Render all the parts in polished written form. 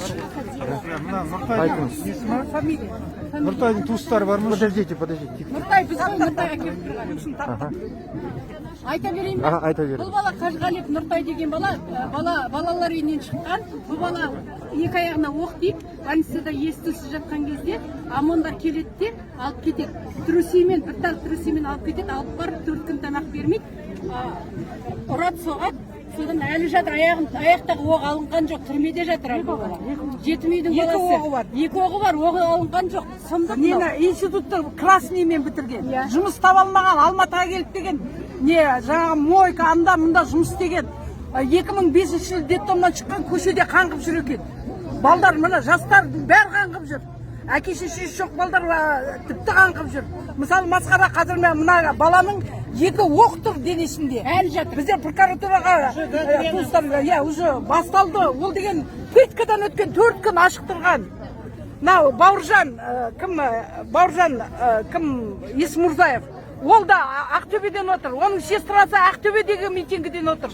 Мына Нұртайдың Айтыңыз. Несі ма? Нұртайдың туыстары бар ма? Подождите, подождите, тихо. Нұртай біз ғой, Нұртайға келіп тұрған. Айта берейін ба? Аха, айта беріңіз. Бұл бала Қажығалиев Нұртай деген бала, балалар үйінен шыққан. Бұл бала екі аяғына оқ тиіп, больницада ес түссіз жатқан кезде ОМОНдар келеді де алып кетеді. Трусимен, бір тал трусимен алып кетеді, алып барып 4 күн тамақ бермейді. Ұрады, соғады. Содан әлі жатыр, аяғын, аяқтағы оқ алынған жоқ, түрмеде жатыр әлгі бала. Жетім үйдің Екі баласы. оғы бар. Екі оғы бар, оғы алынған жоқ. Сұмдық Нені, мынау. институтты красныймен бітірген. Иә. Жұмыс таба алмаған, Алматыға келіп деген, не, жаңағы мойка, анда мында жұмыс істеген. 2005 жылы детдомнан шыққан, көшеде қаңғып жүр екен. Балдар, мына жастар бәрі қаңғып жүр. Әке шешесі жоқ балдар тіпті қаңғып жүр. Мысалы, масқара, қазір мына баланың екі оқ тұр денесінде. Әлі жатыр. Біздер прокуратураға туыстар, иә, уже басталды. Ол деген пыткадан өткен, 4 күн ашықтырған. Мынау Бауыржан, кім, Бауыржан, кім, Есмұрзаев. Ол да Ақтөбеден отыр. Оның сестрасы Ақтөбедегі митингіден отыр.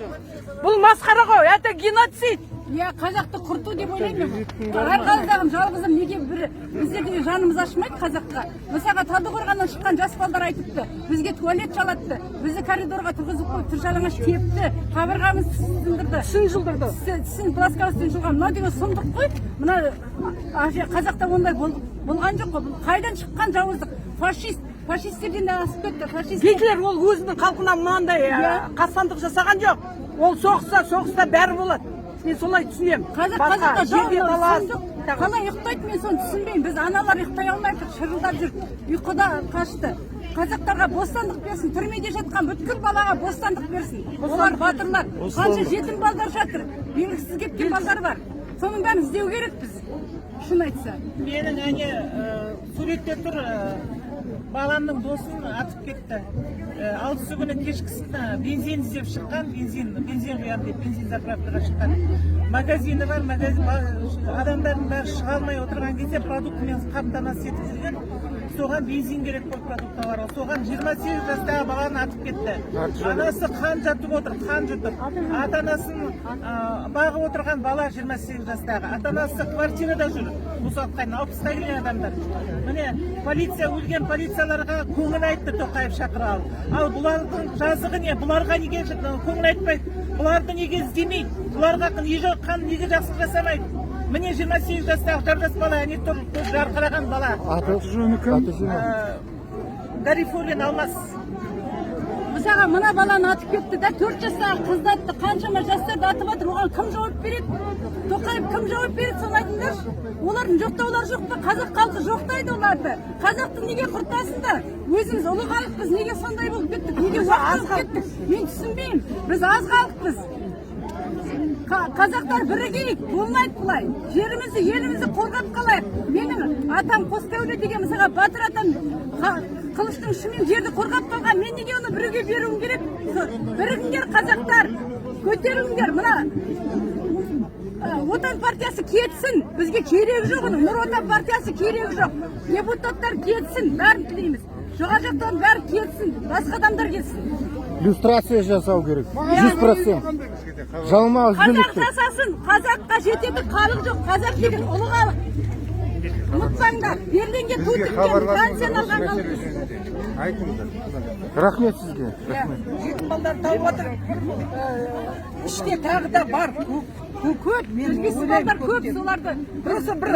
Бұл масқара ғой, это геноцид. Иә, қазақты құрту деп ойлаймын мен. Әр қазағым, жалғызым, неге бір біздерге жанымыз ашымайды қазаққа? Мысалға, Талдықорғаннан шыққан жас балдар айтыпты: бізге туалет жалатты, бізді коридорға тұрғызып қойып, тыр жалаңаш тепті, қабырғамыз сындырды. Тісін жұлдырды. Тісін плоскостен жұлған. Мынау деген сұмдық қой. Мына қазақта ондай болған жоқ қой. Бұл қайдан шыққан жауыздық? Фашист, фашистерден де асып кетті. Фашист. Гитлер ол өзінің халқына мынандай қастандық жасаған жоқ. Ол соғысса, соғыста бәрі болады. Мен солай түсінемін. Қазақ Басқа қазаққа жау жерге мынау, талас. сұмдық. Қалай ұйықтайды, мен соны түсінбеймін. Біз аналар ұйықтай алмай жатыр, шырылдап жүр, ұйқыда қашты. Қазақтарға бостандық берсін, түрмеде жатқан бүткіл балаға бостандық берсін. Олар батырлар. Қанша жетім балдар жатыр, белгісіз кеткен балдар бар. Соның бәрін іздеу керекпіз, шын айтса. Менің әне суретте тұр, баламның досын атып кетті. 6-сы күні кешкісін бензин іздеп шыққан, бензин құямын деп бензин заправкаға шыққан. Магазині бар, магазин адамдардың бәрі шыға алмай отырған кезде продуктымен қамтамасыз етіп жүрген. Соған бензин керек болды продуктыларға. Соған 28 жастағы баланы атып кетті. Анасы қан жұтып отыр, қан жұтып. Ата анасын бағып отырған бала 28 жастағы. Ата анасы квартирада жүр. Осы уақытқа дейін 60-қа келген адамдар. Міне, полиция, өлген полицияларға көңіл айтты Тоқаев шақырып алып. Ал бұлардың жазығы не? Бұларға неге көңіл айтпайды? Бұларды неге іздемейді? Бұларға неге қан, неге жақсылық жасамайды? Міне, 28 жастағы жап жас бала, әне тұр, көз жарқыраған бала. Аты Аты жөні кім? Аты жөні. Гарифуллин Алмас. Мысалға, мына баланы атып кетті да, 4 жастағы қызды атты, қаншама жастарды атып жатыр. Оған кім жауап береді? Тоқаев, кім жауап береді, соны айтыңдаршы. Олардың жоқтаулары жоқ па? Қазақ халқы жоқтайды оларды. Қазақты неге құртасыңдар? Өзіміз ұлы халықпыз, неге сондай болып кеттік? Неге уақыт кеттік, мен түсінбеймін. Біз аз халықпыз. Қазақтар, бірігейік, болмайды бұлай. Жерімізді, елімізді қорғап қалайық. Менің атам Қостәуле деген, мысалға, батыр атам қылыштың ұшымен жерді қорғап қалған. Мен неге оны біреуге беруім керек? Бірігіңдер, қазақтар, көтеріліңдер. Мына Отан партиясы кетсін, бізге керегі жоқ оның. Нұр Отан партиясы керегі жоқ. Депутаттар кетсін, бәрін тілейміз. Жоғары жақтан бәрі кетсін, басқа адамдар кетсін. Люстрация жасау керек. 100%. Жалма Қазақ билікті. жасасын, қазаққа жететін халық жоқ. Қазақ деген ұлы халық. Ұмытпаңдар, Берлинге ту Бізге тіккен, хабарласыңыздар Францияны осы алған мәселе халықпыз. жөнінде. Айтыңыздар. Рахмет сізге. Рахмет. Жетім балдар тауып жатыр. Іште тағы да бар, көп көп, көп. Мен Белгісіз ойлаймын, балдар көп, көптен. соларды Просто бір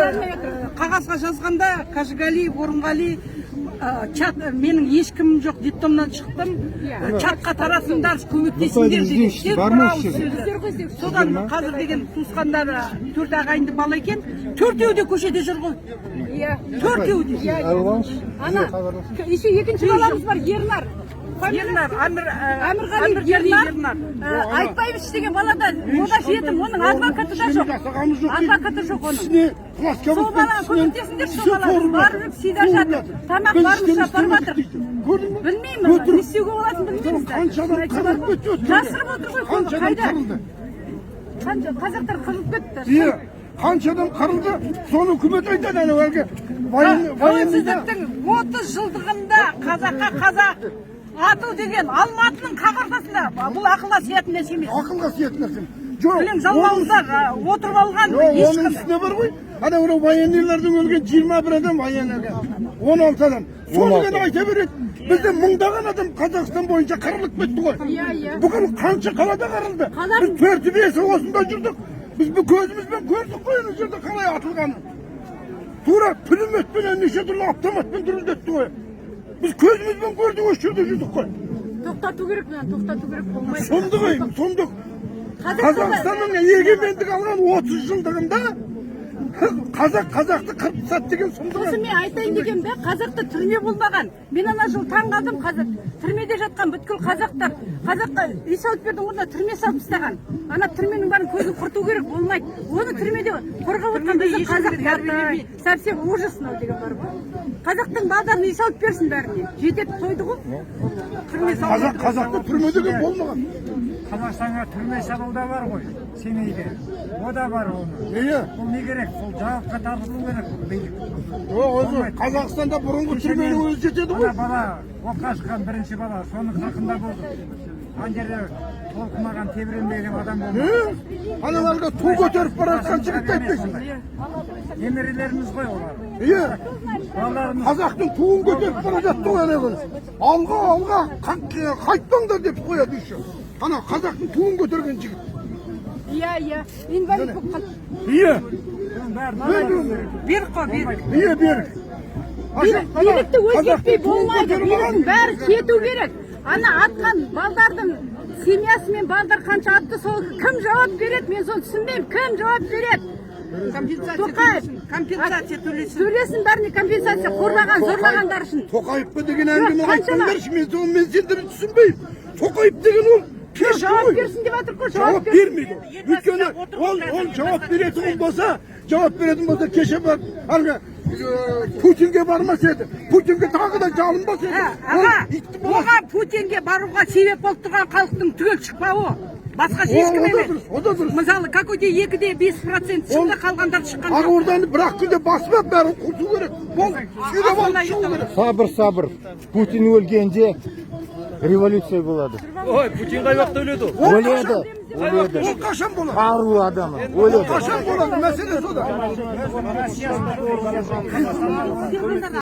қағазға жазғанда Қажығалиев Орынғали, чат, менің ешкімім жоқ, детдомнан шықтым. Чатқа таратыңдар, көмектесіңдер Нұртайдың деген іздеушісі тек бар бір ма ауыз осы жерде? сөзі. Біздер ғой іздеуші. Содан қазір деген туысқандары, төрт ағайынды бала екен, төртеуі де көшеде жүр ғой. Иә. Төртеуі де. Алып алыңызшы. Ана, еще екінші баламыз бар, Ернар. Ернар Әмір, Әмірғалиев Әмірғали Ернар, Ернар. Айтбаевич деген балада, о да жетім, оның адвокаты да жоқ. Адвокаты жоқ оның. Сол балаға көмектесіңдерші, сол балаға. Барып СИЗО жатыр. Тамақ барымызша апарып жатыр. Білмеймін, не істеуге болатынын білмейміз да. Қанша адам Шын айтса бар қырылып ғой. кетті өткенде. Жасырып отыр ғой соны, Қанша адам қайда? қырылды. Қанша қазақтар қырылып кетті. Иә, қанша адам қырылды, соны үкімет айтады анау әлгі военныйда. Тәуелсіздіктің 30 жылдығында қазаққа қазақ ату деген Алматының қақ ортасында, бұл ақылға сиятын нәрсе емес. Ақылға сиятын нәрсе. Жоқ, Кілең жалмауыздар отырып алған. Жоқ, оның Ешқандай. үстіне бар ғой. Ана мынау военныйлардың өлген 21 адам, военныйға 16 адам. Соны ғана айта береді. Бізде мыңдаған адам Қазақстан бойынша қырылып кетті ғой. Иә, иә. Бүкіл қанша қалада қырылды. Қаланың- Біз төрті бесі осында жүрдік. Біз бұл көзімізбен көрдік қой ана жерде қалай атылғанын. Тура пулеметпенен, неше түрлі автоматпен дүрілдетті ғой. Біз көзімізбен көрдік, осы жерде жүрдік қой. Тоқтату керек мынаны, тоқтату керек, болмайды. Сұмдық ей, сұмдық. Қазақстанда Қазақстанның егемендік алған 30 жылдығында қазақ қазақты қырып тастады деген сұмдық. Сосын мен айтайын дегенім да, қазақта түрме болмаған. Мен ана жылы таң қалдым, қазақ түрмеде жатқан бүткіл қазақтар, қазаққа үй салып бердің орнына түрме салып тастаған. Ана түрменің бәрін көзін құрту керек, болмайды. Оны түрмеде қорғап отқан біздің қазақ ұят, совсем ужас мынау деген бар ғой. Қазақтың балдарын үй салып берсін бәріне. Жетеді, тойды ғой. Түрме салып Қазақ қазақта түрме деген болмаған. Қазақстанға түрме салу да бар ғой, Семейде. О да бар оны. Иә. Бұл не керек? Бұл жауапқа тартылу керек бұл билік. Жоқ, өзі Қазақстанда бұрынғы түрменің өзі жетеді ғой. Ана бала оққа шыққан бірінші бала, соның қырқында болды. Ана жерде толқымаған, тебіренбеген адам болмады. Е? Аналарға ту көтеріп бара жатқан жігітті айтпайсың. Немерелеріміз ғой олар. Иә. Балаларымыз. Қазақтың туын көтеріп бара жатты ғой ана күні. Алға, алға, қайтпаңдар деп қояды еще. Ана қазақтың туын көтерген жігіт. Иә, инвалид болып қалды. Иә. Бұның бәрін Берік қой, берік. Иә, берік. Билікті өзгертпей болмайды. Биліктің бәрі кету керек. Ана атқан балдардың семьясы мен балдар қанша атты, сол кім жауап береді? Мен соны түсінбеймін. Кім жауап береді? Компенсация Тоқаев. төлесін. Компенсация төлесін. Төлесін бәріне компенсация, қорлаған, зорлағандар үшін. Тоқаевқа деген әңгіме Жоқ, қаншама? айтпаңдаршы, мен соны, мен сендерді түсінбеймін. Тоқаев деген ол керші Жауап ғой. берсін деп жатыр ғой, Жауап жауап берсін. бермейді ол. Өйткені ол жауап беретін болса, жауап беретін болса, кеше барып әлгі Путинге бармас еді. Путинге тағы да жалынбас еді. Ә, Ол аға, иттің баласы. оған, Путинге баруға себеп болып тұрған халықтың түгел шықпауы. Басқа О, ешкім о да емес. дұрыс, о да дұрыс. Мысалы, какой-то 2,5% Ол- шықты, қалғандар шыққан жоқ. Ақорданы бір ақ күнде басып алып бәрін құрту керек. Болды, сүйреп алып шығу керек. Сабыр, сабыр. Путин өлгенде революция болады. Ой, Путин қай уақытта өледі ол? Өледі. Өледі. Ол қашан болады? Қарулы адамы. Өледі. Қашан болады? Мәселе сода. Россиясында Қазақстанда